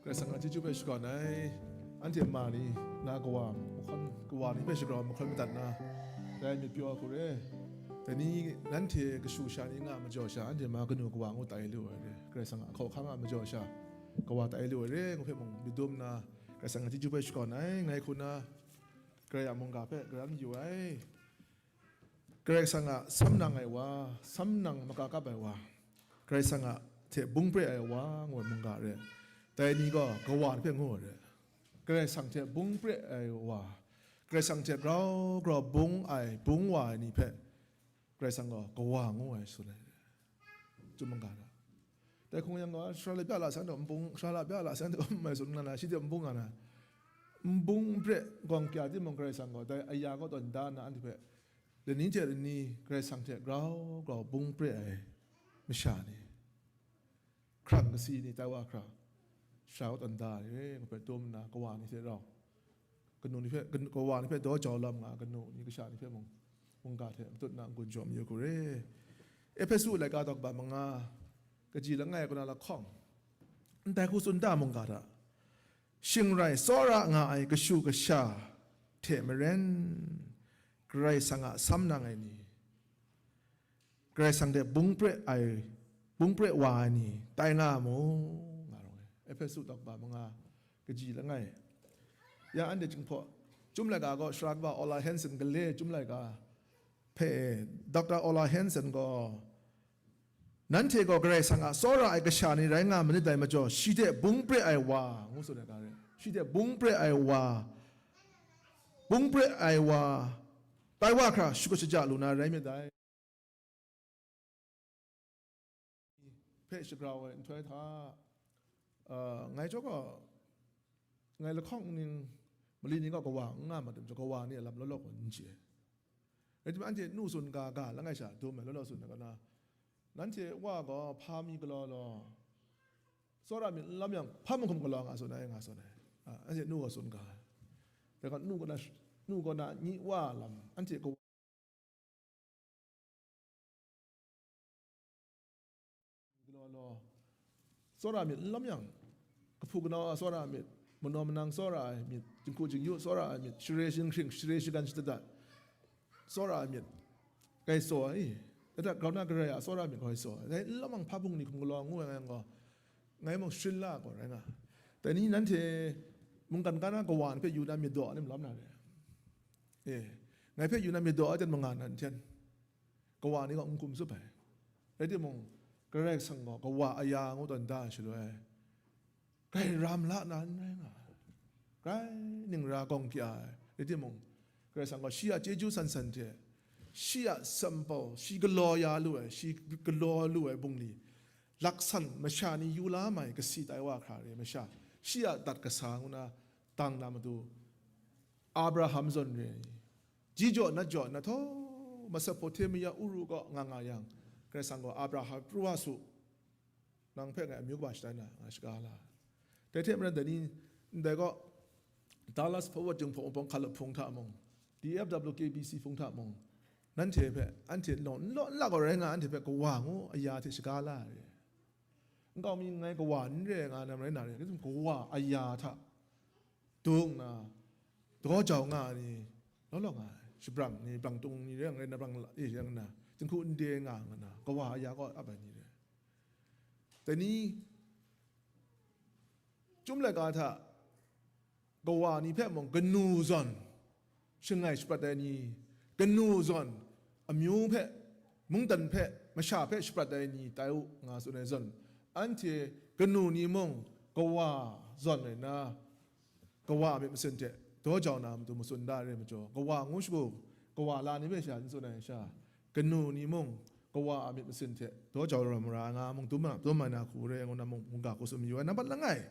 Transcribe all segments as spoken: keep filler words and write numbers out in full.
Karai Kasang a chyeju hpe shakawn ai, anhte ma ni, na kawa mahkawn, kawa ni hpe shagrau mahkawn madat na, dai myit pyaw hku re. Dai ni nanhte kashu sha ni nga majaw sha, anhte ma kanu kawa ngu tai lu ai re. Karai Kasang a hkau hkang a majaw sha, kawa tai lu ai re, ngu hpe mung myit dum nna, Karai Kasang a chyeju hpe shakawn ai, ngai hku na, Karai a mungga hpe garam yu ai. Karai Kasang a sam nang ai wa, sam nang maka kap ai wa, Karai Kasang a hte bung pre ai wa, ngu ai mungga re. Dai ni gaw kawa ni hpe ngu ai re. Karai Kasang hte bung pre ai wa, Karai Kasang hte grau grau bung ai, bung wa ai ni hpe Karai Kasang gaw kawa ngu ai tsun ai re. Chyum mungga hta. Dai hkung yang gaw, sara la bya la san daw nbung, sara la bya la san daw mai tsun nga na, shi de nbung nga na. Nbung npre gawng kya timung Karai Kasang gaw, dai aya kaw tawn da nna anhte hpe, lani hte lani Karai Kasang hte grau grau bung pre ai masha ni, hkrang kasi ni, tai wa hkra, sha kaw tawn da ai, ngu hpe dum nna, kawa ni hte rau, kanu ni hpe, kan-, kawa ni hpe daw jau lam nga, kanu ni kasha ni hpe mung, mungga hte matut na n-gun jaw mayu hku re. Ehpesu laika daw kaba manga, kaji langai kuna lahkawng, ndai hku tsun da mungga hta, shing rai tsawra nga ai kashu kasha hte maren, Karai Kasang a sam nang ai ni, Karai Kasang hte bung pre ai, bung pre wa ai ni tai nga mu, nga rawng ai. Ehpesu daw kaba manga, kaji langai. Ya anhte Jinghpaw Chyum laika gaw, sara kaba Ola Hanson gale Chyum laika hpe, Doctor Ola Hanson gaw, nanhte gaw Karai Kasang a tsawra ai kasha ni rai nga manit dai majaw, shi hte bung pre ai wa, ngu tsun ai ga re. Shi hte bung pre ai wa, bung pre ai wa, tai wa hkra shakut shaja lu na rai myit dai. Hpe shagrau ai nhtoi hta, ah, ngai chyawm gaw, ngai lahkawng ning, mali ni gaw kawa n nga mat tim chyawm, kawa ni a lam law law gaw n chye. Rai timung, anhte nu tsun ga ga langai sha dum ai law law tsun ai kaw na, nanhte wa gaw hpa mi galaw law, tsawra myit n lam yang, hpa mahkum galaw nga tsun ai, nga tsun ai. Ah, anhte nu gaw tsun ga ai. Dai gaw nu kaw na, nu kaw na nyi wa lam, anhte kawa galaw law, tsawra myit n lam yang, kahpu kanaw a tsawra myit, manaw manang tsawra ai myit, jinghku jingyu tsawra ai myit, share shinghkring, share shagan shadadat tsawra ai myit, grai tsaw ai. Dada grau na Karai a tsawra myit grai tsaw ai. Dai n lam yang hpa bung ni hkum galaw ngu ai yang gaw, ngai mung sharin la gaw rai nga. Dai ni nanhte mungkan ga na kawa ni hpe yu na myit daw ai ni malawm na re. E, ngai hpe yu na myit daw ai ten manga nan hten, kawa ni gaw n hkum tsup ai. Rai timung, Karai Kasang gaw kawa aya ngu tawn da ai shaloi, grai ram la na n rai nga ai. Grai ningra gawng kya ai. Rai timung, Karai Kasang gaw shi a chyeju san san hte, shi a sampow, shi galaw ya lu ai, shi galaw lu ai bungli, laksan masha ni yu la mai kasi tai wa hkra re ai masha, shi a dat kasa ngu na tang na matu, Abraham zawn re ai ni, ji jaw nat jaw na htaw, Mesopotamia, Uru kaw nga nga yang, Karai Kasang gaw, "Abraham, pru wa su, nang hpe ngai amyu kaba shatai na, nga shaga la." Dai hte maren, dai ni, ndai kaw, Dallas Forward Jinghpaw Wunpawng hkalup hpung hta mung, D F W K B C hpung hta mung, nanhte hpe, anhte n law, n law, n la gaw rai nga, anhte hpe kawa ngu aya hte shaga la ai re. Nkau mi ngai kawa n re nga na marai na re, kawa aya hta dung nna, daw jau nga ai ni law law nga ai, shabrang ni, brangtung ni rai nga, rai na brang la, e, yang na, jinghku nde nga nga na, kawa aya kaw ap ai ni rai. Dai ni, Chyum laika hta kawa ni hpe mung kanu zawn shangai shaprat ai ni, kanu zawn amyu hpe, mungdan hpe, masha hpe shaprat ai ni tai u, nga tsun ai zawn, anhte kanu ni mung kawa zawn rai nna, kawa a myit masin hte daw jau na matu matsun da ai re majaw, kawa ngu shagu, kawa la ni hpe sha n tsun ai sha, kanu ni mung kawa a myit masin hte daw jau rawt mara ai nga mung dum ai, dum ai na hku re ai ngu na mung, mungga hku tsun mayu ai. Nambat langai,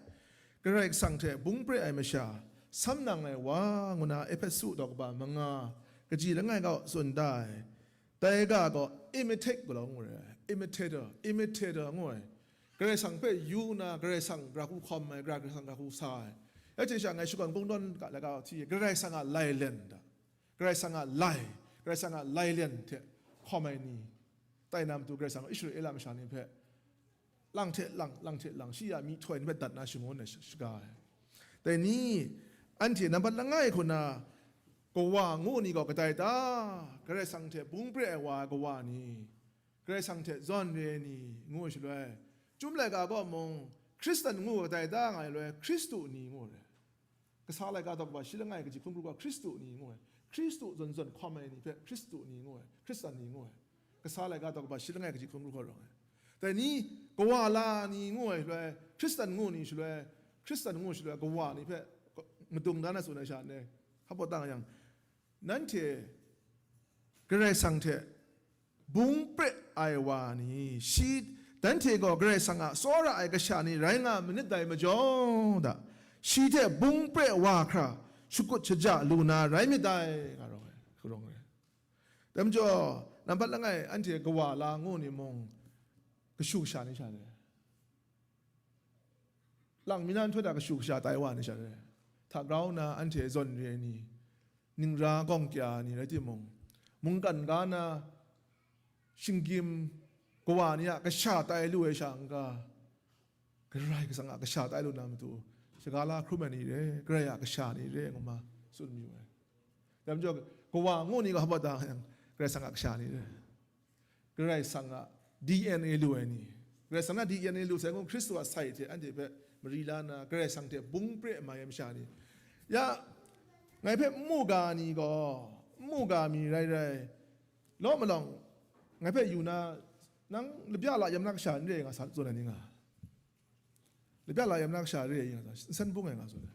Karai Kasang hte bung pre ai masha, sam nang ai wa ngu na Ehpesu daw kaba manga, kaji langai kaw tsun da ai. Dai ga gaw imitate galaw ngu re ai, imitator, imitator ngu ai. Karai Kasang hpe yu na, Karai Kasang gara hku hkawm ai, Karai Kasang gara hku sa ai. Ya hte sha ngai shakawn kungdawn ga laika hti, Karai Kasang a lailen hta, Karai Kasang a lai, Karai Kasang a lailen hte hkawm ai ni, tai na matu Karai Kasang gaw Israela masha ni hpe lang hte lang, lang hte lang, shi a myihtoi ni hpe dat na shangun ai sh-, shaga ai. Dai ni, anhte nambat langai hku na, kawa ngu ni gaw kadai ta? Karai Kasang hte bung pre ai wa ai kawa ni, Karai Kasang hte zawn re ai ni, ngu ai shaloi, Chyum laika gaw mung, Hkristan ngu kadai ta nga ai loi, Hkristu ni ngu ai. Kasa laika daw kaba shi langai kaji hkun hkru gaw Hkristu ni ngu ai. Hkristu zawn zawn hkawm ai ni hpe Hkristu ni ngu ai, Hkristan ni ngu ai. Kasa laika daw kaba shi langai kaji hkun hkru gaw rawng ai. Dai ni, kawa la ni ngu ai shaloi, Hkristan ngu ni shaloi, Hkristan ngu shaloi, kawa ni hpe madung dan na tsun ai sha ne, hpa baw tang yang, nanhte Karai Kasang hte bung pre ai wa ni, shi, danhte gaw Karai Kasang a tsawra ai kasha ni rai nga manit dai majaw da, shi hte bung pre wa hkra shakut shaja lu na rai myit dai, nga rawng ai, hku rawng ai. Dai majaw, nambat langai anhte kawa la ngu ni mung, kashu kasha ni sha re. Lang mi na nhtoi hta kashu kasha tai wa ni sha re. Hta grau nna anhte zawn re ai ni, ningra gawng kya ni rai timung, mungkan ga na shinggyim kawa ni a kasha tai lu ai sha n-ga, Karai Kasang a kasha tai lu na matu, shaga la hkrum ai ni re, Karai a kasha ni re, ngu ma tsun mayu ai. Dai majaw, kawa ngu ni gaw hpa baw tang yang, Karai Kasang a kasha ni re. Karai Kasang a D N A lu ai ni, Karai Kasang na D N A lu sai ngu, Hkristu a sai hte anhte hpe mari la nna, Karai Kasang hte bung pre mai ai masha ni, ya, ngai hpe n mu ga ni gaw, n mu ga mi rai rai, law malawng, ngai hpe yu na, nang labya la yam na kasha n re nga sa, tsun ai ni nga. Labya la yam na kasha re ai nga tsa, nsen bung ai nga tsun ai.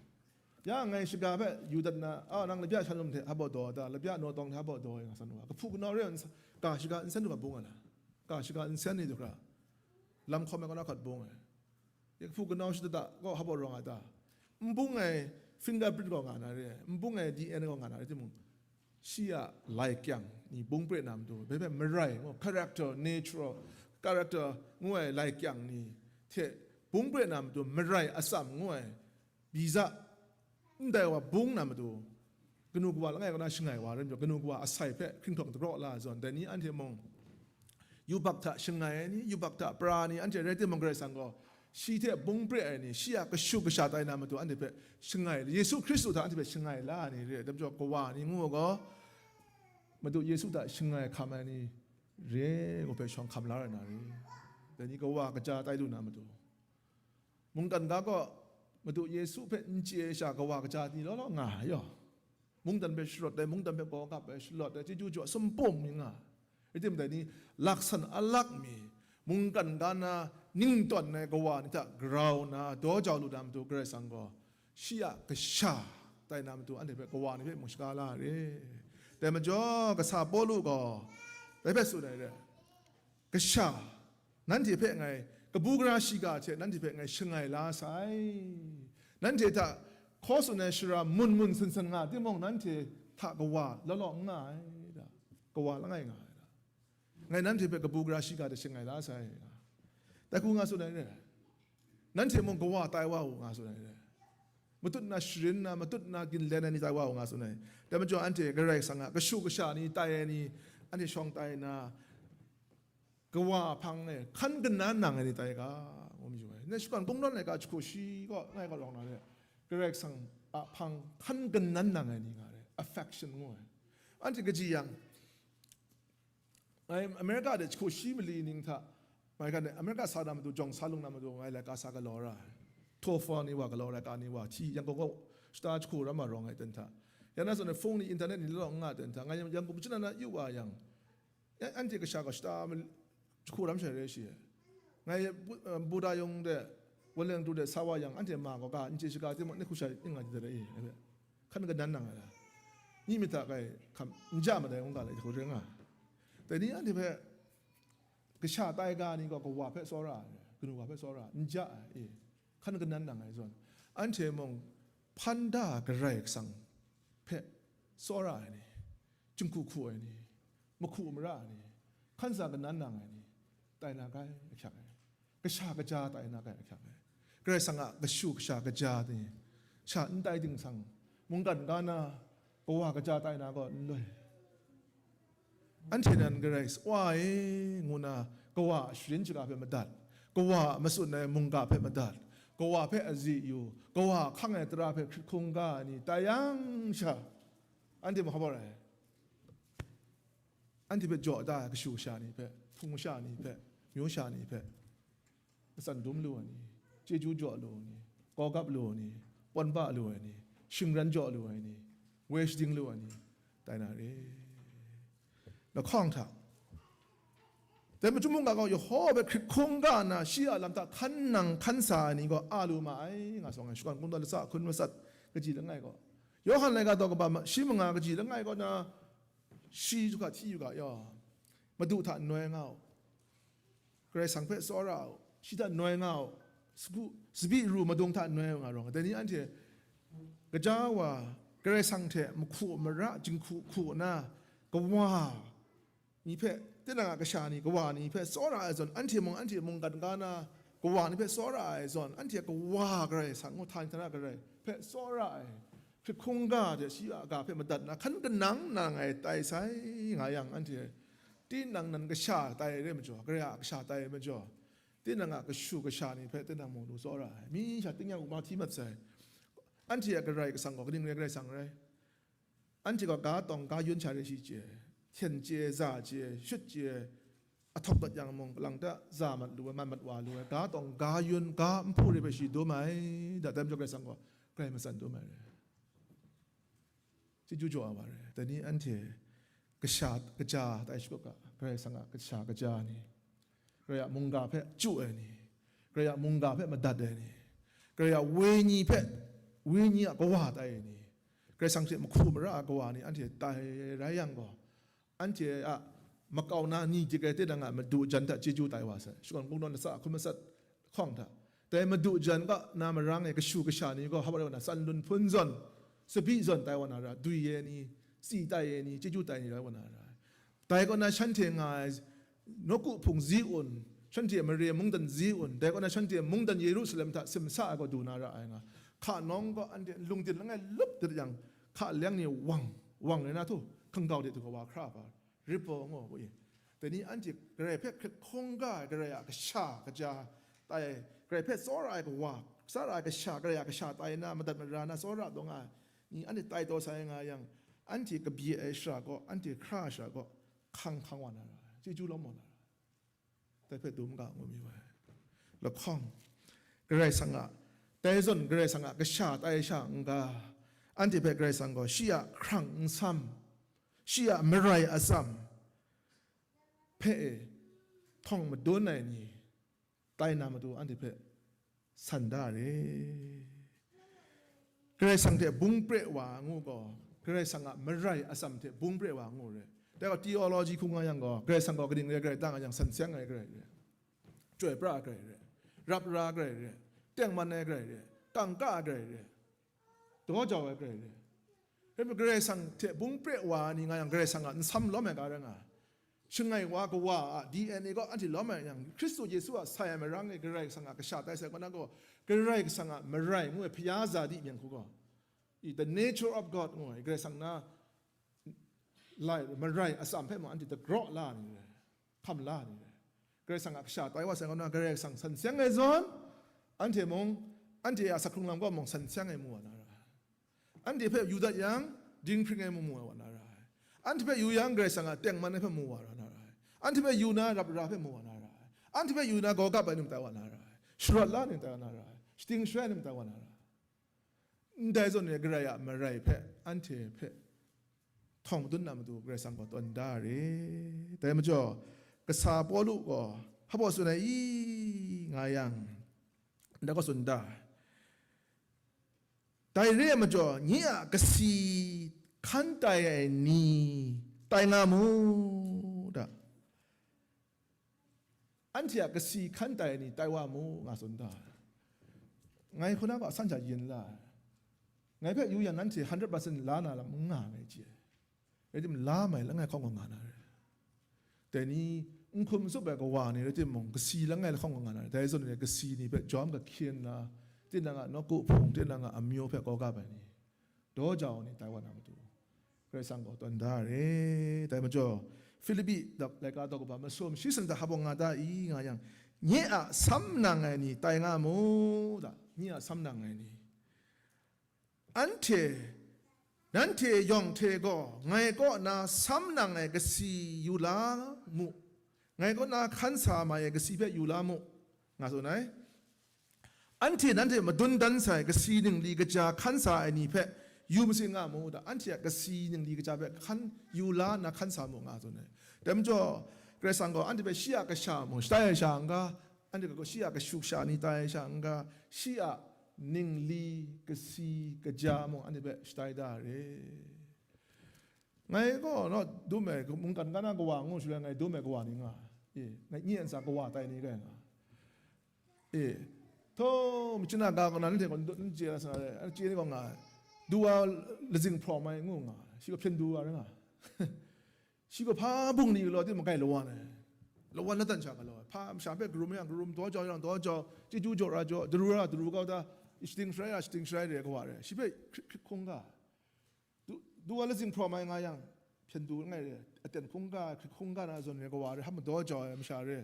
Ya ngai shaga hpe yu dat na, a, nang labya shan lum hte hpa baw daw ai ta, labya naw tawng hte hpa baw daw ai nga san wa, kahpu kanau re ai, ga shaga nsen du hpa bung ai la, ga shaga nsen ni du hkra, lam hkawm ai kaw na hkawt bung ai. Ya kahpu kanau shada da gaw hpa baw rawng ai ta, n bung ai fingerprint gaw nga na re ai, n bung ai D N A gaw nga na re timung, shi a lai kyang ni bung pre na matu, bai bai marai ngu, character, natural character ngu ai lai kyang ni hte bung pre na matu, marai atsam ngu ai, biza ndai wa bung na matu, kanu kawa langai kaw na shangai wa rai majaw, kanu kawa asai hpe hkringhtawng dagraw la ai zawn, dai ni anhte mung, yubak hta shangai ai ni, yubak hta pra ni, anhte rai timung, Karai Kasang gaw shi hte bung pre ai ni, shi a kashu kasha tai na matu anhte hpe shangai, Yesu Hkristu hta anhte hpe shangai la ai ni re ai, dai majaw kawa ni ngu gaw, Madu Yesu hta shangai hkam ai ni re, ngu hpe shawng hkam la ai na re. Dai ni kawa kaja tai lu na matu, mungkan ga gaw Madu Yesu hpe n chye ai sha kawa kaja ni law law nga ai yaw. Mungdan hpe sharawt ai, mungdan hpe gaw gap ai, sharawt ai, chyeju jaw ai, sumpum mi nga ai. Rai timung, dai ni laksan alak mi, mungkan ga na ning tawn ai kawa ni hta grau nna daw jau lu na matu, Karai Kasang gaw shi a kasha tai na matu, anhte hpe kawa ni hpe mung shaga la re. Dai majaw, kasa Pawlu gaw dai hpe tsun ai re, kasha, nanhte hpe ngai, kabu gara shiga hte nanhte hpe ngai shangai la sai. Nanhte hta hkaw tsun ai shara mun mun san san nga timung, nanhte hta kawa law law n nga ai da, kawa langai nga ai da. Ngai nanhte hpe kabu gara shiga hte shangai la sai. Dai hku nga tsun ai re. Nanhte mung kawa tai wa u, nga tsun ai re. Matut na sharin na, matut na ginlen ai ni tai wa u, nga tsun ai. Dai majaw, anhte Karai Kasang a kashu kasha ni tai ai ni, anhte shawng tai na, kawa a hpang e hkan kanan nang ai ni tai ga, ngu mayu ai. Ngai shakawn kungdawn laika jahku shi kaw, ngai kaw rawng na re, Karai Kasang a hpang hkan kanan nang ai ni nga re, affection ngu ai. Anhte kaji yang, ngai America de jahku shi mali ning hta, mai kan de, America sa na matu, jawng sa lung na matu, ngai laika sa galaw ra ai. Tofa ni wa galaw ra ai, ka ni wa hti, Yangon kaw shata jahku ram ma rawng ai ten hta. Yang na zawn e, phone ni, internet ni law n nga ten hta, ngai Yangon kaw machyin na na yu wa yang, ya, anhte kasha gaw shata mal-, jahku ram shai rai shi ai. Ngai Bu-, eh, Buddha yawng de, Wunleng tu de sa wa yang, anhte ma gaw ga n chye shaga timung, ni hku sha ning nga di dat ai, hkan kanan nang ai la. Ni myit hta kai hkam n ja madai, ngu ga lai, jahku rai nga. Dai ni anhte hpe kasha tai ga ni gaw kawa hpe tsawra ai, kanu wa hpe tsawra ai, n ja ai, e, hkan kanan nang ai zawn, anhte mung hpan da Karai Kasang hpe tsawra ai ni, jinghku hku ai ni, mahku mara ai ni, hkan sa kanan nang ai ni, tai na kai ahkyak ai. Kasha kaja tai na kai ahkyak ai. Karai Kasang a kashu kasha kaja ni, sha n tai ting sang, mungkan ga na, kawa kaja tai na gaw n loi. Anhte nan Karai Kasang wa e, ngu na kawa a sharin shaga hpe madat, Kawa a matsun ai mungga hpe madat, kawa hpe azi yu, kawa a hkang ai tara hpe hkrit hkungga ai ni tai yang sha, anhte mahkra ai. Anhte hpe jaw da ai kashu kasha ni hpe, hpung masha ni hpe, myu sha ni hpe, matsan dum lu ai ni, chyeju jaw lu ai ni, kawgap lu ai ni, pawnba lu ai ni, shingran jaw lu ai ni, woi shading lu ai ni, tai na re. Lahkawng hta, dai machyum mungga gaw Yawhawa hpe hkrit hkungga nna, shi a lam hta hkan nang hkan sa ai ni gaw a lu ma ai, nga sa ai. Shakawn Kungdawn latsa hkun matsat kaji langai gaw, Yawhan laika daw kaba ma-, shi manga kaji langai kaw na, shi hkra hti yu ga yaw, Madu hta noi nga u, Karai Kasang hpe tsawra u, shi hta noi nga u, sagu, sabi ru madung hta noi nga rawng, dai ni anhte gaja wa, Karai Kasang hte mahku mara, jinghku hku na, kawa ni hpe, tinang a kasha ni, kawa ni hpe tsawra ai zawn, anhte mung anhte mungkan ga na, kawa ni hpe tsawra ai zawn, anhte kawa Karai Kasang ngu, htani htana Karai hpe tsawra ai, hkrit hkungga de shi a ga hpe madat na, hkan kanang nang ai tai sai nga yang, anhte tinang nan kasha tai re majaw, Karai a kasha tai re majaw, tinang a kashu kasha ni hpe tinang mung lu tsawra ai. Mi sha tingnyang u ma hti mat sai. Anhte a Karai Kasang gaw kaning rai Karai Kasang rai? Anhte gaw ga tawng ga yun sha re shi chye, hten chye, za chye, shut chye, ahtawk dat yang mung, kalang ta za mat lu ai, man mat wa lu ai, ga tawng ga yun, ga nhpu re hpe shi dum ai, da, dai majaw Karai Kasang gaw grai matsan dum ai re. Chyeju jaw ai wa re. Dai ni anhte kasha kaja tai shakut ga, Karai Kasang a kasha kaja ni, Karai a mungga hpe chyu ai ni, Karai a mungga hpe madat ai ni, Karai a wenyi hpe, wenyi a kawa tai ai ni, Karai Kasang hte mahku mara a kawa ni anhte tai rai yang gaw, anhte a makau na ni dik ai tinang a madu jan hta chyeju tai wa sai. Shakawn Kungdawn latsa hkun matsat hkawng hta, dai madu jan kaw na marang e kashu kasha ni gaw hap rai wa na, tsan lun hpun zawn, tsabyi zawn tai wa na ra, dwi ai ni, tsi tai ai ni, chyeju tai ni rai wa na ra ai. Dai kaw na shanhte nga ai nawku hpung zi un, shanhte mare mungdan zi un, dai kaw na shanhte mungdan Yerusalem hta simsa ai gaw du na ra ai nga. Hka nawng gaw anhte nlung din langai lup dat yang, hka leng ni wang, wang rai na htu, hkangdau de htu gaw wa hkra hpa, ripple ngu wu i. Dai ni anhte Karai hpe hkrit hkungga ai Karai a kasha kaja tai, Karai hpe tsawra ai kawa, tsawra ai kasha, Karai a kasha tai na, madat mara na, tsawra taw nga ai ni anhte tai taw sai nga yang, anhte kabye ai shara gaw, anhte hkra ai shara gaw, hkang hkang wa na ra ai, chyeju lawm wa na ra ai. Dai hpe dum ga ngu mi wa ai. Lahkawng, Karai Kasang a, dai zawn Karai Kasang a kasha tai sha n ga, anhte hpe Karai Kasang gaw shi a hkrang nsam, shi a marai atsam hpe e htawng madun ai ni tai na matu anhte hpe san da re. Karai Kasang hte bung pre wa ngu gaw, Karai Kasang a marai atsam hte bung pre wa ngu re. Dai gaw theology hkung nga yang gaw, Karai Kasang gaw kaning rai Karai ta nga yang, san seng ai Karai re, chyoi pra ai Karai re, rap ra ai Karai re, tengman ai Karai re, kangka ai Karai re, daw jau ai Karai re. Rai nme, Karai Kasang hte bung pre wa ni nga yang, Karai Kasang a nsam lawm ai ga rai nga ai. Shangai wa kawa a D N A gaw anhte lawm ai yang, Hkristu Yesu a sai ai marang e Karai Kasang a kasha tai sai kaw na gaw, Karai Kasang a marai ngu ai hpaya za di mying hku gaw, i, the nature of God ngu ai, Karai Kasang na lai marai atsam hpe mung anhte dagraw la ni rai, hkam la ni rai. Karai Kasang a kasha tai wa sai kaw na, Karai Kasang san seng ai zawn, anhte mung, anhte a sak hkrung lam gaw mung san seng ai mu wa na ra ai. Anhte hpe yu dat yang, dinghpring ai mu mu ai wa na ra ai. Anhte hpe yu yang, Karai Kasang a tengman ai hpe mu wa ra na ra ai. Anhte hpe yu na, rap ra hpe mu wa na ra ai. Anhte hpe yu na, gaw gap ai ni matai wa na ra ai. Sharawt la ni matai wa na ra ai. Shating sharai ni matai wa na ra ai. Ndai zawn e, Karai a marai hpe, anhte hpe htawng madun na matu Karai Kasang gaw tawn da re. Dai majaw, kasa Pawlu gaw hpa baw tsun ai i nga yang, ndai gaw tsun da. Dai re ai majaw, nye a kasi hkan tai ai ni tai nga mu da. Anhte a kasi hkan tai ai ni tai wa mu, nga tsun da. Ngai hku na gaw asan hta yin la ai. Ngai hpe yu yang, nanhte hundred percent la na lam n nga ngai chye. Rai timung, la mai langai hkawng gaw nga na re. Dai ni, n hkum n tsup ai kawa ni rai timung, kasi langai lahkawng gaw nga na re. Dai zawn e, kasi ni hpe jawm kahkyin na, tinang a nawku hpung, tinang a amyu hpe kaw gap ai ni, daw jau ni tai wa na matu, Karai Kasang gaw tawn da re. Dai majaw, Hpilipi laika daw kaba masum shi sanit hta hpa baw nga da i nga yang, nye a sam nang ai ni tai nga mu da, nye a sam nang ai ni. Anhte, nanhte yawng hte gaw ngai kaw na sam nang ai kasi yu la mu, ngai kaw na hkan sa mai ai kasi hpe yu la mu, nga tsun ai. Anhte nanhte madun dan sai kasi ningli kaja hkan sa ai ni hpe yu masin nga mu da, anhte a kasi ningli kaja hpe hkan yu la nna hkan sa mu, nga tsun ai. Dai majaw, Karai Kasang gaw anhte hpe shi a kasha mung shatai ai sha n-ga, anhte gaw shi a kashu kasha ni tai ai sha n-ga, shi a ningli kasi kaja mung anhte hpe shatai da re. Ngai gaw naw dum ai, mungkan ga na kawa ngu shaloi ngai dum ai kawa ni nga, e, ngai nye ntsa kawa tai ni rai nga, e, htaw, machin a ga kaw na nanhte gaw n chye la sa na re, chye ni gaw nga, du wa lazing hprawm ai ngu nga, shi gaw hpyen du wa rai nga. Shi gaw hpa bungli galaw timung kai lawan ai, lawan na dan sha galaw ai, hpa masha hpe karum yang karum, daw jau yang daw jau, chyeju jaw ra jaw, daru ra daru kau ta, shating sharai ra shating sharai re ai kawa re, shi hpe hkrit hkrit hkungga. Du, du wa lazing hprawm ai nga yang, hpyen du langai re, aten hkungga, hkrit hkungga na zawn re, kawa re, hpa madaw jau ai masha re,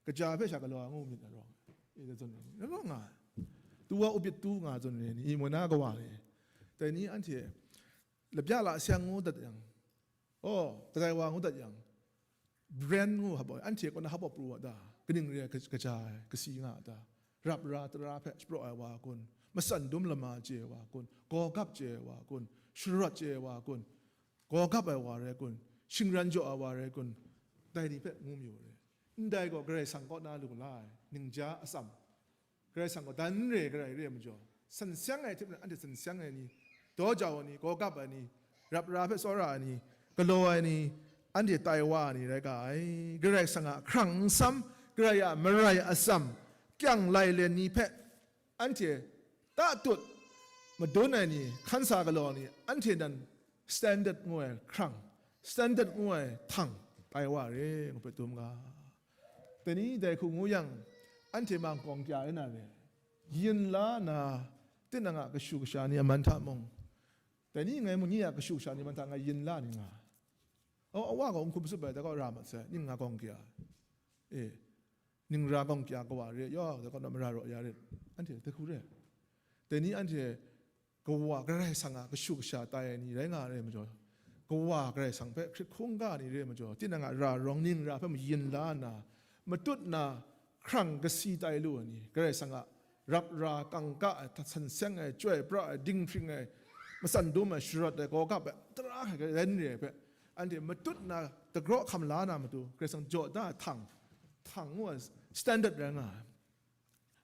kaja hpe sha galaw ai ngu myit na rawng, e, zawn re, na rawng nga, du wa ubit tu nga zawn re ni, i mona kawa ni, dai ni anhte, labya la seng ngu dat yang, oh, kadai wa ngu dat yang, brand ngu hap ai, anhte kaw na hap pru wa da, kaning re ai ka-, kaja ai, kasi nga a ta? Rap ra tara hpe shapraw ai wa kun, matsan dum lama chye ai wa kun, gawgap chye ai wa kun, sharawt chye ai wa kun, gawgap ai wa rai kun, shingran jaw ai wa rai kun, dai ni hpe ngu mayu re. Ndai gaw Karai Kasang kaw na lu la ai ningja atsam, Karai Kasang gaw dan re, Karai re ai majaw, san seng ai hte maren anhte san seng ai ni, daw jau ai ni, gawgap ai ni, rap ra hpe tsawra ai ni, galaw ai ni, anhte tai wa ai ni rai ga ai. Karai Kasang a hkrang nsam, Karai a marai atsam, kyang lai len ni hpe anhte tatut madun ai ni, hkan sa galaw ai ni, anhte nan standard ngu ai hkrang, standard ngu ai htang tai wa re, ngu hpe dum ga. Dai ni dai hku ngu yang, anhte mang kawng kya rai na re, yin la na, tinang a kashu kasha ni a man hta mung, dai ni ngai mung, nye a kashu kasha ni man hta ngai yin la ni nga. Aw, awa gaw n hkum tsup ai, dai gaw ra mat sai, ning nga kawng kya, e, ning ra kawng kya kawa re yaw, dai gaw na mara raw ya rit, anhte dai hku re. Dai ni anhte kawa Karai Kasang a kashu kasha tai ai ni rai nga ai majaw, kawa Karai Kasang hpe hkrit hkungga ni re ai majaw, tinang a ra rawng ning ra hpe mayin la nna, matut na hkrang kasi tai lu ai ni, Karai Kasang a rap ra kangka ai, san seng ai, chyoi pra ai, dinghpring ai, matsan dum ai, sharawt ai, gawgap ai, tara ai, rai ni re ai hpe, anhte matut na dagraw hkam la na matu, Karai Kasang jaw da ai htang, htang ngu ai standard rai nga ai.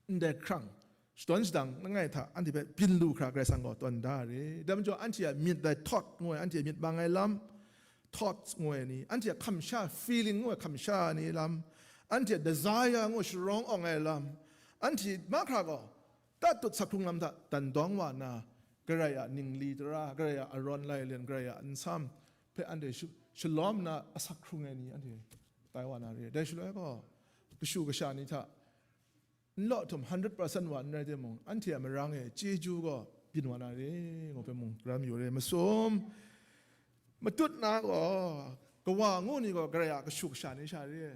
Ndai hkrang, shadawn shadang langai hta anhte hpe byin lu hkra Karai Kasang gaw tawn da re. Dai majaw anhte a myit dai thought ngu ai, anhte a myit mang ai lam, thoughts ngu ai ni, anhte a hkam sha, feeling ngu ai hkam sha ni lam, anhte a desire ngu ai sharawng awng ai lam, anhte mahkra gaw tatut sak hkrung lam hta dan dawng wa nna, Karai a ningli tara, Karai a arawn lai len, Karai a nsam hpe anhte shu-, shalawm nna asak hkrung ai ni anhte tai wa na re. Dai shaloi gaw, kashu kasha ni hta, n law htum hundred percent wa n rai timung, anhte a marang e chyeju gaw byin wa na re, ngu hpe mung ram yu re. Masum, matut na gaw, kawa ngu ni gaw Karai a kashu kasha ni sha re.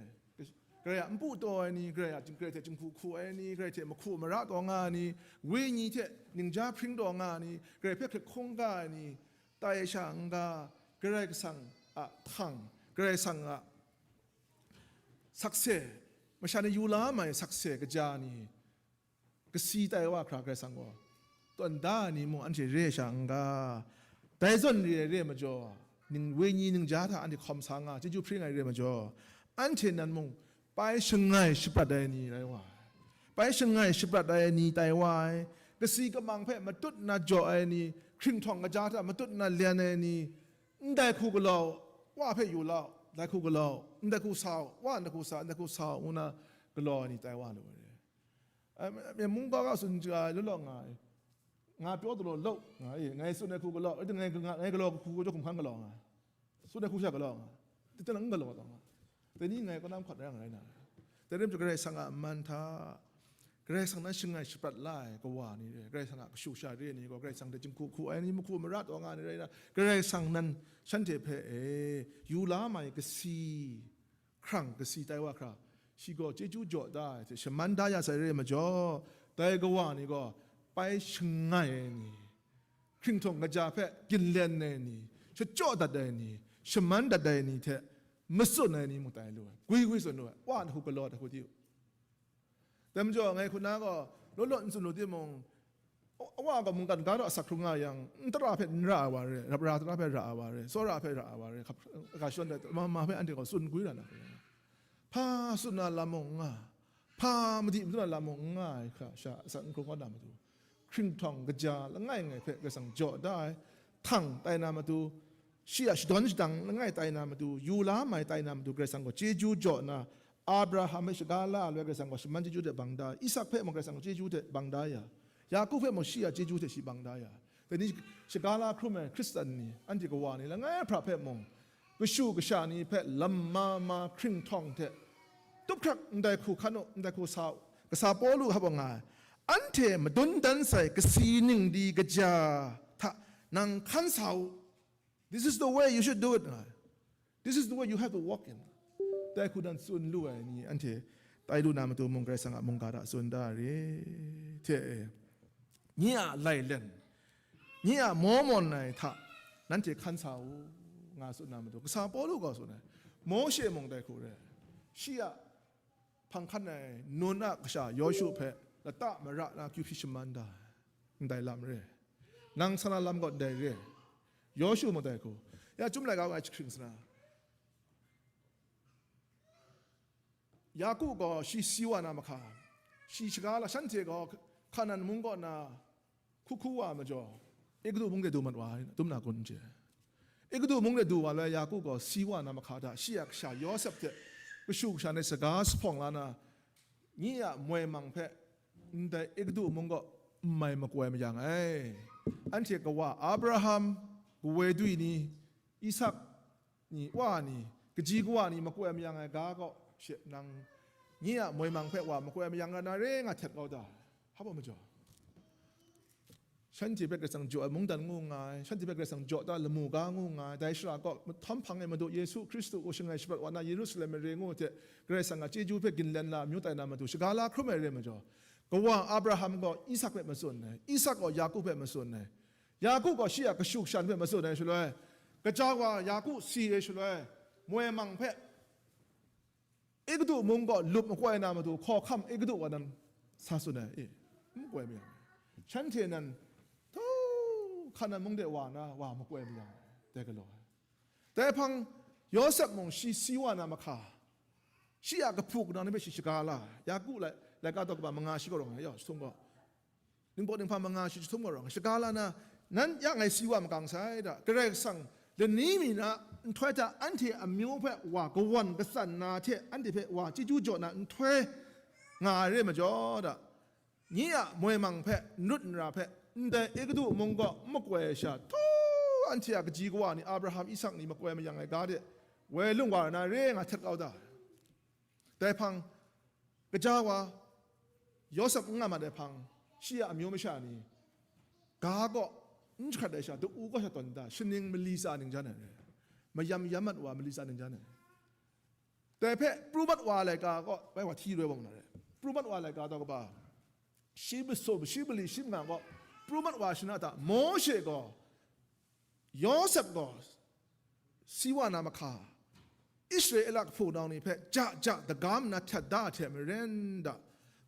Karai a npu taw ai ni, Karai a, Karai hte jinghku hku ai ni, Karai hte mahku mara taw nga ai ni, wenyi hte ningja hpring taw nga ai ni, Karai hpe hkrit hkungga ai ni, tai sha n-ga, Karai Kasang a htang, Karai Kasang a sakse, masha ni yu la mai sakse kaja ni, kasi tai wa hkra Karai Kasang gaw tawn da ai ni mung anhte re ai sha n-ga, dai zawn re ai re ai majaw, ning, wenyi ningja hta anhte hkawm sa nga, chyeju hpring ai re ai majaw, anhte nan mung pai shangai shaprat ai ni rai wa ai, pai shangai shaprat ai ni tai wa ai, kasi kamang hpe matut na jaw ai ni, hkringhtawng kaja hta matut na lyan ai ni, ndai hku galaw, wa hpe yu lau, ndai hku galaw, ndai hku sa u, wa ndai hku sa, ndai hku sa u, ngu na galaw ai ni tai wa lu ai. Ai, myen mung ga ga tsun chyaga ai law law nga ai. Nga pyaw dalaw law nga ai, ngai tsun ai hku galaw, ngai, ngai galaw hku jaw hkum hkan galaw nga ai. Tsun ai hku sha galaw nga ai. Tit tit lang n galaw taw nga ai. Dai ni ngai kaw na hkawt rai nga rai na. Dai rai majaw Karai Kasang a man hta, Karai Kasang nan shangai shaprat la ai kawa ni re, Karai Kasang a kashu kasha re ai ni gaw, Karai Kasang hte jinghku hku ai ni, mahku mara taw nga ai ni rai na, Karai Kasang nan shanhte hpe e, yu la mai kasi, hkrang kasi tai wa hkra, shi gaw chyeju jaw da ai hte shaman da ya sai re ai majaw, dai kawa ni gaw pai shangai ai ni, hkringhtawng kaja hpe ginlen ai ni, shachyaw dat ai ni, shaman dat ai ni hte matsun ai ni mung tai lu ai, gwi gwi tsun lu ai, wa hku galaw ai hku di u. Dai majaw, ngai hku na gaw, law law n tsun lu timung, a-, awa gaw mungkan ga naw asak hkrung nga yang, n tara hpe n ra ai wa re, rap ra tara hpe ra ai wa re, tsawra hpe ra ai wa re, hkap, ga shadawn ai, ma, ma hpe anhte gaw tsun gwi ra na hku. Hpa tsun na lam mung n nga, hpa madi matut na lam mung n nga ai hkra sha, asak n hkrung kau na matu, hkringhtawng kaja langai ngai hpe Karai Kasang jaw da ai, htang tai na matu, shi a shadawn shadang langai tai na matu, yu la mai tai na matu, Karai Kasang gaw chyeju jaw nna, Abraham hpe shaga la ai loi Karai Kasang gaw shaman chyeju hte bang da, Isak hpe mung Karai Kasang gaw chyeju hte bang da ya, Yaku hpe mung shi a chyeju hte shi bang da ya, dai ni shaga la hkrum ai Hkristan ni, anhte kawa ni langai hpra hpe mung, kashu kasha ni hpe lam ma ma hkringhtawng hte tup hkrak ndai hku hkan u, ndai hku sa u, kasa Pawlu hap wa nga ai, anhte madun dan sai kasi ningli kaja hta nang hkan sa u. This is the way you should do it, nga ai. This is the way you have to walk in. Dai hku nan tsun lu ai ni anhte tai lu na matu mung Karai Kasang a mungga hta tsun da re, hte e, nye a lailen, nye a maw mawn ai hta nanhte hkan sa u, nga tsun na matu, kasa Pawlu gaw tsun ai, Mawshe mung dai hku re, shi a hpang hkan ai Nun a kasha Yawshu hpe lata mara na akyu hpyi shaman da ai, ndai lam re, nang sa na lam gaw ndai re, Yawshu mung dai hku, ya chyum laika wa ai jahkring sa na, Yaku gaw shi si wa na mahka, shi shaga la, shanhte gaw Hkanan mung kaw na hku hku wa majaw, Egutu mung de du mat wa ai, dum na kun n chye. Egutu mung de du wa loi Yaku gaw si wa na mahka hta, shi a kasha Yawsep hte kashu kasha ni saga jahpawng la na, nye a moi mang hpe ndai Egutu mung kaw n mai makoi mayang ai. Anhte kawa Abraham, kawoi dwi ni, Isak ni, wa ni, kaji kawa ni makoi mayang ai ga kaw she nang, nye a moi mang hpe wa makoi mayang na re, nga htet kau da, hap wa majaw. Shanhte hpe Karai Kasang jaw ai mungdan ngu nga ai, shanhte hpe Karai Kasang jaw da lamu ga ngu nga ai, dai shara kaw, mahtawn hpang e Madu Yesu Hkristu gaw shangai shabat wa na Yerusalem mare ngu hte, Karai Kasang a chyeju hpe ginlen la, amyu tai na matu, shaga la hkrum ai re majaw, kawa Abraham gaw Isak hpe matsun ai, Isak gaw Yaku hpe matsun ai, Yaku gaw shi a kashu kasha ni hpe matsun ai shaloi, kaja wa Yaku si ai shaloi, moi mang hpe Egutu mung gaw lup makoi na matu, hkawhkam Egutu wa nan sa tsun ai, e, n makoi mayang, shanhte nan, htu, Hkanan mung de wa na, wa makoi mayang, dai galaw ai. Dai hpang, Yawsep mung shi si wa na mahka, shi a kahpu kanau ni hpe shi shaga la ai, Yaku lai, laika daw kaba manga shi kaw rawng ai, yaw, jahtum gaw, ningbaw ninghpang manga shi jahtum gaw rawng ai, shaga la na, nan ya ngai si wa makang sai da, Karai Kasang lani mi na nhtoi hta anhte amyu hpe wa kawan katsan na hte anhte hpe wa chyeju jaw na nhtoi nga ai re majaw da, nye a moi mang hpe n rut n ra hpe, ndai Egutu mung kaw n makoi ai sha, htu, anhte a kaji kawa ni, Abraham, Isak ni makoi mayang ai ga de, woi lung wa na re, nga htet kau da. Dai hpang, kaja wa, Yawsep n nga mat ai hpang, shi a amyu masha ni, ga kaw n jahkrat ai sha, da-u kaw sha tawn da, shaning mali tsa ning jan ai re, mayam yam mat wa mali tsa ning jan ai. Dai hpe pru mat wa ai laika gaw, bai wa hti roi wa mu na re. Pru mat wa ai laika daw kaba, shi masum, shi mali, shi manga gaw, pru mat wa shana hta, Mawshe gaw, Yawsep gaw, si wa na mahka, Israela kahpu nau ni hpe ja ja dagam nna htet da hte maren da,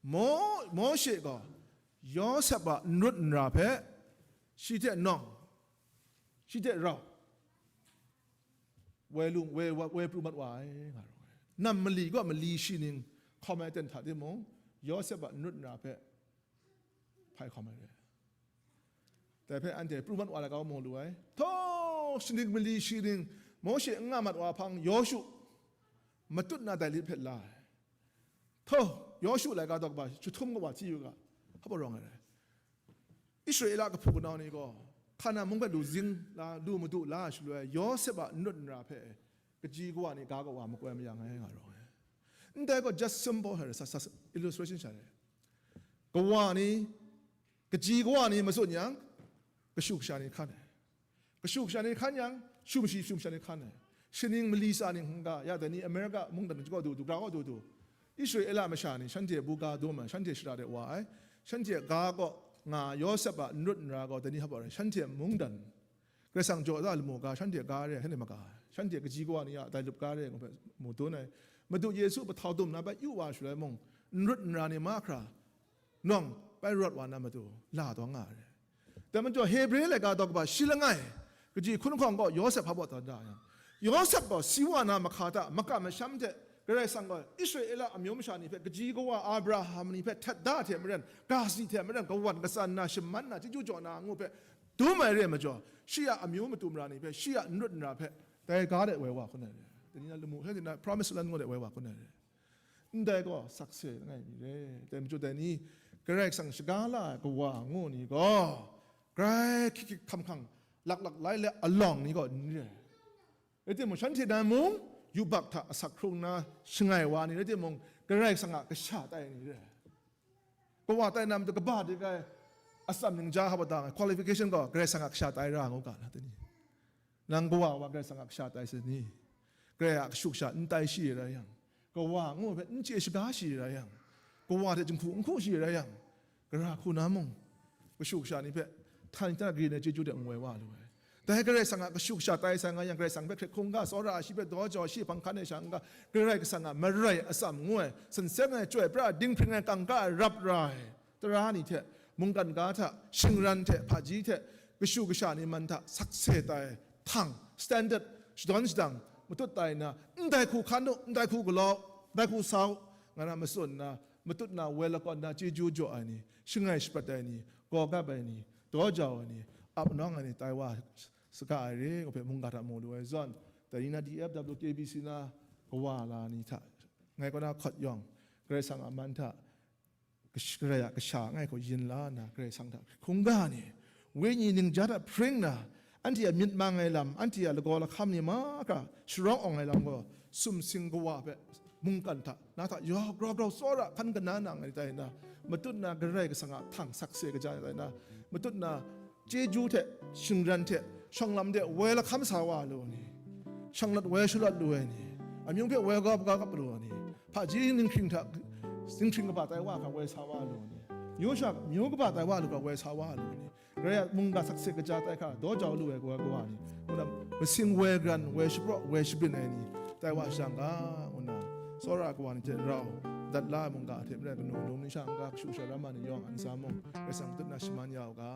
Maw-, Mawshe gaw, Yawsep a n rut n ra hpe, shi hte nawng, shi hte rau, woi lung, woi, woi, woi pru mat wa ai, nga rawng ai. Nam mali gaw mali shi ning hkawm ai ten hta timung, Yawsep a n rut n ra hpe hpai hkawm ai re. Dai hpe anhte pru mat wa ai laika mung lu ai. Htaw, shaning mali shi ning, Mawshe n nga mat wa hpang, Yawshu matut na dai lit hpe la ai. Htaw, Yawshu laika daw kaba, jahtum kawa hti yu ga, hpa rawng ai rai. Israela kahpu kanau ni gaw, Hkanan mung hpe lu zing la, lu madu la ai shaloi, Yawsep a n rut n ra hpe, kaji kawa ni ga kawa makoi mayang ai, nga rawng ai. Ndai gaw just symbol hta re, sa, sa, illustration sha re. Kawa ni, kaji kawa ni matsun yang, kashu kasha ni hkan ai. Kashu kasha ni hkan yang, shumshi shumsha ni hkan ai. Shaning mali tsa ning hkungga, ya dai ni America mungdan kaw du du, gra kaw du du. Israela masha ni shanhte buga dum ai, shanhte shara de wa ai, shanhte ga kaw nga Yawsep a n rut n ra gaw dai ni hap ai, shanhte mungdan, Karai Kasang jaw da lamu ga, shanhte ga re ai, shanhte maga ai, shanhte kaji kawa ni a dai lup ga re ai, ngu hpe mu dun ai. Madu Yesu hpahtau dum na bai yu wa shaloi mung, n rut n ra ni mahkra, nawng bai rawt wa na matu, la taw nga ai. Dai majaw, Hebre laika daw kaba shi langai, kaji hkun hkawng gaw Yawsep hpa baw tawn da yang, Yawsep gaw si wa na mahka hta makam masham hte, Karai Kasang gaw Israela amyu masha ni hpe, kaji kawa Abraham ni hpe htet da hte maren, ga si hte maren, kawan katsan na, shaman na, chyeju jaw na ngu hpe dum ai re ai majaw, shi a amyu matu mara ni hpe, shi a n rut n ra hpe, dai ga de woi wa hkun ai re. Dai ni na lamu hte na Promise Land ngu de woi wa hkun ai re. Ndai gaw sakse langai mi re. Dai majaw dai ni, Karai Kasang shaga la ai kawa ngu ni gaw, grai hkyik hkyik hkam hkang, laklak lai le alawng ni gaw n re. Rai timung, shanhte nan mung, yubak hta asak hkrung nna shangai wa ni rai timung, Karai Kasang a kasha tai ni re. Kawa tai na matu kaba dik ai atsam ningja hpa dang ai qualification gaw Karai Kasang a kasha tai ra ngu ga na, dai ni. Nang kawa wa Karai Kasang a kasha tai sa ni? Karai a kashu kasha n tai shi rai yang, kawa ngu hpe n chye shaga shi rai yang, kawa hte jinghku n hku shi rai yang, gara hku na mung, kashu kasha ni hpe htan hta grin ai chyeju de n woi wa lu ai. Dai Karai Kasang a kashu kasha tai sai nga yang, Karai Kasang hpe hkrit hkungga, tsawra ai shi hpe daw jau ai, shi hpang hkan ai sha n-ga, Karai Kasang a marai atsam ngu ai, san seng ai, chyoi pra ai, dinghpring ai, kangka ai, rap ra ai tara ni hte, mungkan ga hta, shingran hte, hpaji hte, kashu kasha ni man hta sakse tai, htang, standard, shadawn shadang, matut tai nna, ndai hku hkan u, ndai hku galaw, ndai hku sa u, nga na matsun nna, matut na, woi lakawn na, chyeju jaw ai ni, shangai shaprat ai ni, gaw gap ai ni, daw jau ai ni, ap nawng ai ni, tai wa saga ai re, ngu hpe mungga hta mu lu ai zawn, dai ni na D F W K B C na kawa la ni hta, ngai kaw na hkawt yawng, Karai Kasang a man hta, kash-, Karai a kasha ngai gaw yin la nna, Karai Kasang hta hkungga ni, wenyi ningja hta hpring nna, anhte a myit mang ai lam, anhte a lagaw lahkam ni mahkra sharawng awng ai lam gaw, sumsing kawa hpe mungkan hta, na hta yawk grau grau tsawra hkan kana nang ai tai nna, matut na Karai Kasang a htang sakse kaja ai tai nna, matut na chyeju hte, shingran hte, shawng lam de woi lahkam sa wa lu ai ni, shanglawt woi shalawt lu ai ni, amying hpe woi gap gap lu ai ni, hpaji dinghpring hta, dinghpring kaba tai wa hkra woi sa wa lu ai ni, myu sha myu kaba tai wa lu hkra woi sa wa lu ai ni, Karai a mungga sakse kaja tai hkra daw jau lu ai kawa kawa ni, ngu na, masing woi garan, woi shapraw, woi shabyin ai ni, tai wa shang ga, ngu na, tsawra kawa ni hte rau dat la ai mungga hte maren, kanu num ni sha n-ga, kashu kasha ram ai ni yawng a ntsa mung, Karai Kasang matut na shaman ya u ga.